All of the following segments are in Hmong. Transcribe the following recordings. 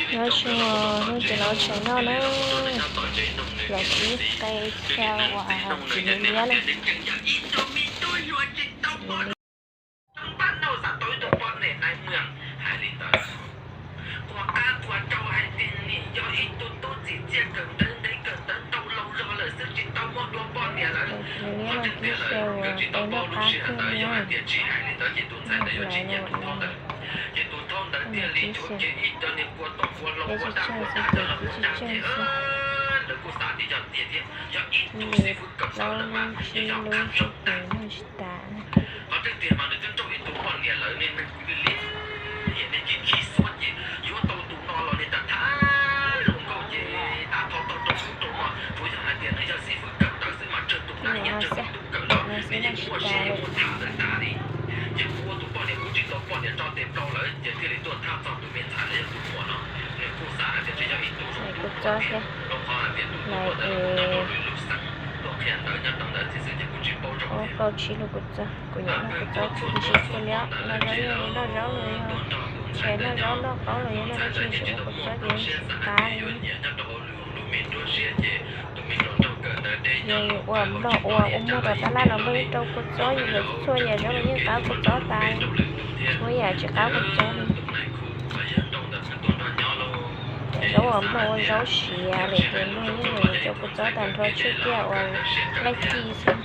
Nyob zoo, hnub no ces los tshais noj na, los kib qe xyaw uas txiv liab liab na. Txiv liab no kib xyaw uas qe noj qab kawg na, noj lawm no, kib xyaw. Peb tsis tsawg xwb, peb tsis tsawg xwb. Lub no ntsib lub xwb ces noj tsis tas na. Tus no xwb, tus no xwb noj tsis tas li. Kuv txob thiab, lawv ua plaub tsib lub kuv txob, kuv nyuam noj kuv txob ntsis xwb thiaj li noj zaub li, noj zaub los yog tshais noj zaub noj qaub los yog noj dab tsi ntsis ua kuv txob ces ntsis qab li. Yog yus ua nplog ua ua muag rau tab laj los nplog yeej rau kuv txob, yus lawv txhua yam zaub los yeej qab kuv txob tas, txhua yam tsis qab kuv txob li. Cov zaub uas nplog ua zaub siav lawm ces nplog yeej rau kuv txob tag nrho, tshuav kiag uas laij ci xwb.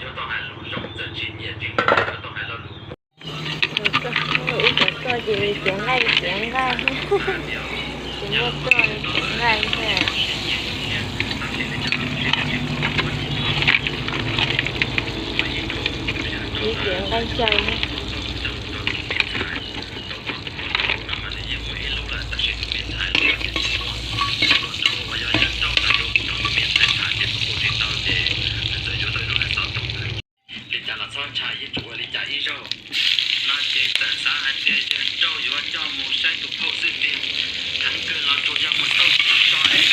Tus roj, ib cov roj ces ciav nqaij ciav nqaij, tsis muaj roj li ciav nqaij thiab. Ib ciav nqaij xyaw na. Li cas los txhob ntshai, yeej tsis ua li cas ib zaug. No ces txawm xav hais tias yawg nrauj yuav coj mus saib tus phauj xwb tiag. Theev kawg los tsuas yog mus tau tib so es,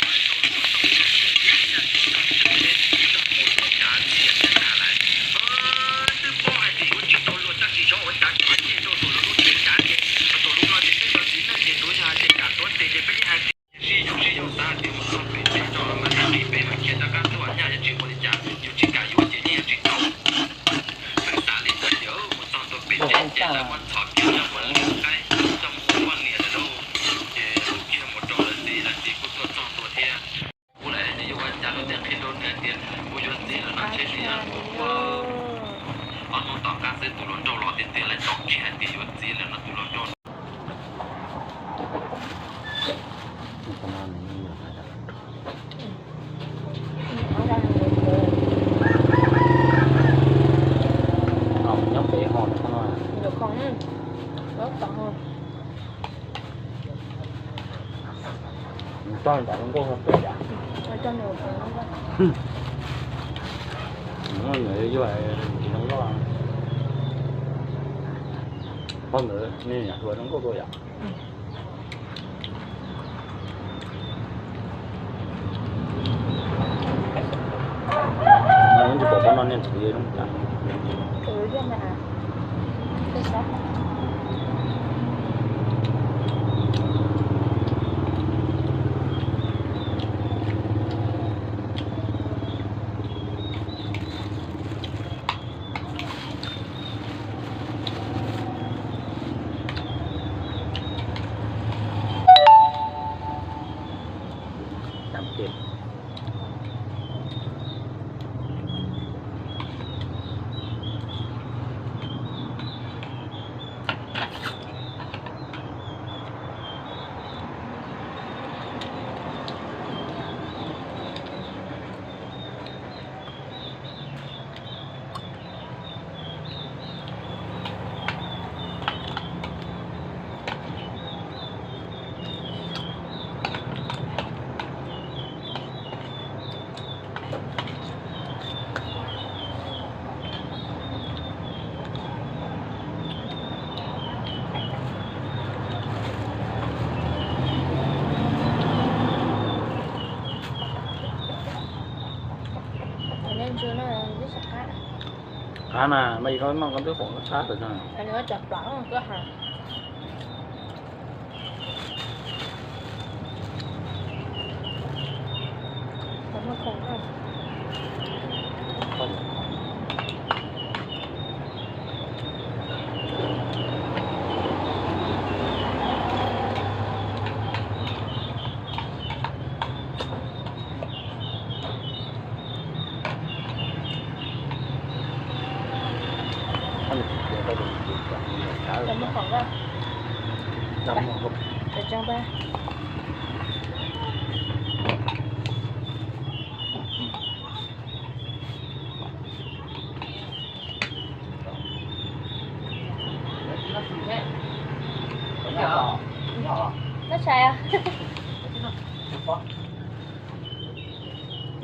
tau tau tau tau tau tau tau tau mus tau kav txiaj tiag tag lawm. Twb paub hais tias yuav tsis tau luag tab sis xyov ua cas tsuas cia rau tus lub txiv kav ces tus lub no ces twb yog txiv neej ces tsuas yog hais tias kam tuav tes ces peb yeej hais tias sib yoog sib yoog xav hais tias mus txog pem tsev tso los mas ib pliag peb mam khiav rov qab tuaj, nyaj yuav tsis ua li cas, yus tsis kam yuav ces yeej yuav tsis tau. Pheej xav li ntawd ces mus txog ntua pem tsev ces lawv muab ntxhov kiag coj mus lwm qaib coj mus ua poj niam lawm lauj. Ces hu kiag mus rau lawv txiv, lawv txiv kuj tuaj txog ntua thiab. Kuv lawv ces yuav ua cas lawv thiaj qhia rau nws hais tias kuv yuav txiv lawm no ntshe tsis yog ua. Ob hnub tom qab xwb tus hluas nraug los tiag tiag, lawv tau kiag hais tias yuav txiv lawm no tus hluas nraug. Nyob peb ho no. Txog nram hluas nkauj ho pem yam. Nws yuav tsis zoo nkauj. Qhov ntawd nej niam hluas zoo nkauj dua yom. Nws tsis pom qhov no nej txiv zoo cas. Qab na, mas yog koj noj koj twb pom koj tshab tawm no. Cov plam koj ha. Noj tshais.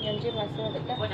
Yog ntsis mas xua lawm koj.